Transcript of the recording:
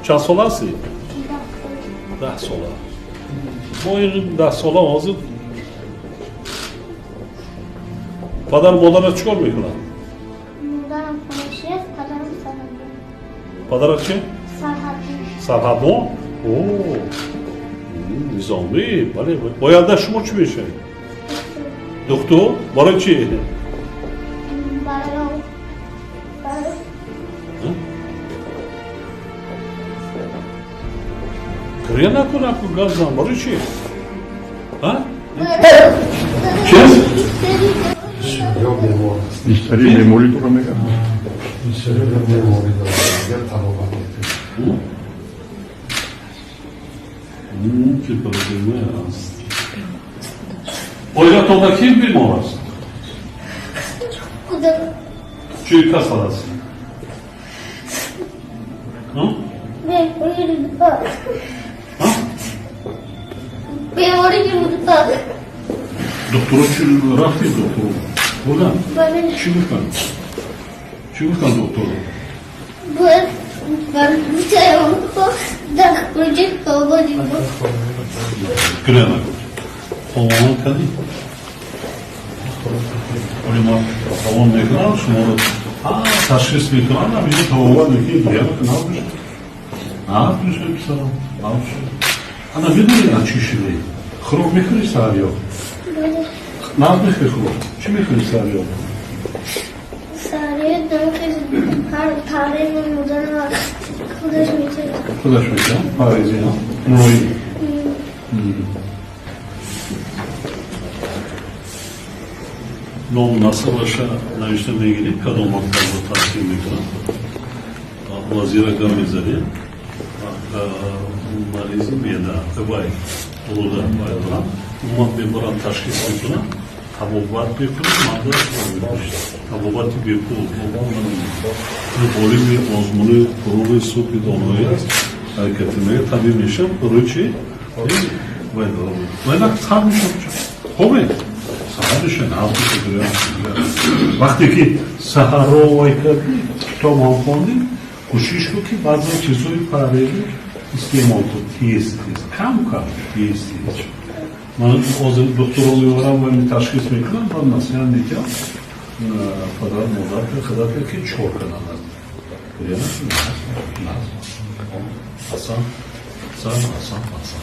Чанд сола ҳастӣ? 10 сола. Мо ин 10 сола ҳозир падару модарат чӣ кор мекунанд? Модарам хонашӣ аст, падарам сарҳадбон. Падарат чи? Сарҳадбон. Сарҳадбон? О, низомӣ. Бале, оянда шумо чӣ мешавед? Духтур. Барои чӣ? Барои Гиря накун, накун, гап зан. Барои чӣ? Чи? Бисёри беморӣ дора, мегӯяд. Бисёри беморӣ дора, агар табобат мекунад. Ки проблема аст? Оилатонда ки бемор аст? Худам. Чӣ касал аст? Бемории рӯда. Бемории рӯда. Духтуро чӣ, рафти духтуро бурдан? Бале. Чӣ гуфтанд, чӣ гуфтанд духтуро? Бояд дар куҷо табобат. Гиря накун. Хобомон кардӣ? Оли ма равон мекунам шуморо, ташхис мекунам, ҳамиҷо табобат мекунӣ. Гиря накун, нав бишед, нав бишед, писарам, нав бишед. Ана медонӣ, аз чӣ шудӣ? Хӯрок мехӯрӣ саҳарё? Бале. Нав мехӯрӣ хӯрок? Чӣ мехӯрӣ саҳарё? Саҳарё ҳар парҳез модарам худаш метавонад. Худаш метавонад парҳези нуроӣ. Ному насабаша навишта мегирем, кадом мактабро таҳсил мекунад. Вазира гап мезанем. Маризи меъда, вай рӯда вай дорам. Умуман беморам ташхис мекунам, табобат мекунам, манда табобати бепул. Ғолиби озмуни «Фурӯғи субҳи доноӣ» аст. Ҳаракати мега табиб мешам. Барои чӣ вай дорам? Вай на сар мешам. Хобе саҳар меша, нағз меша. Вақте ки саҳарро вай кардӣ, китоб ҳам хондӣ, кӯшиш кун, ки баъзе чизҳои парҳезӣ истеъмол кун, тез тез, кам кам, тез тез. Ман ҳозир духтуро меорам ва ташхис мекунам, баъд маслиҳат медиҳам падару модар, худат ки чӣ кор кардан. Асан, асан, асан, асан.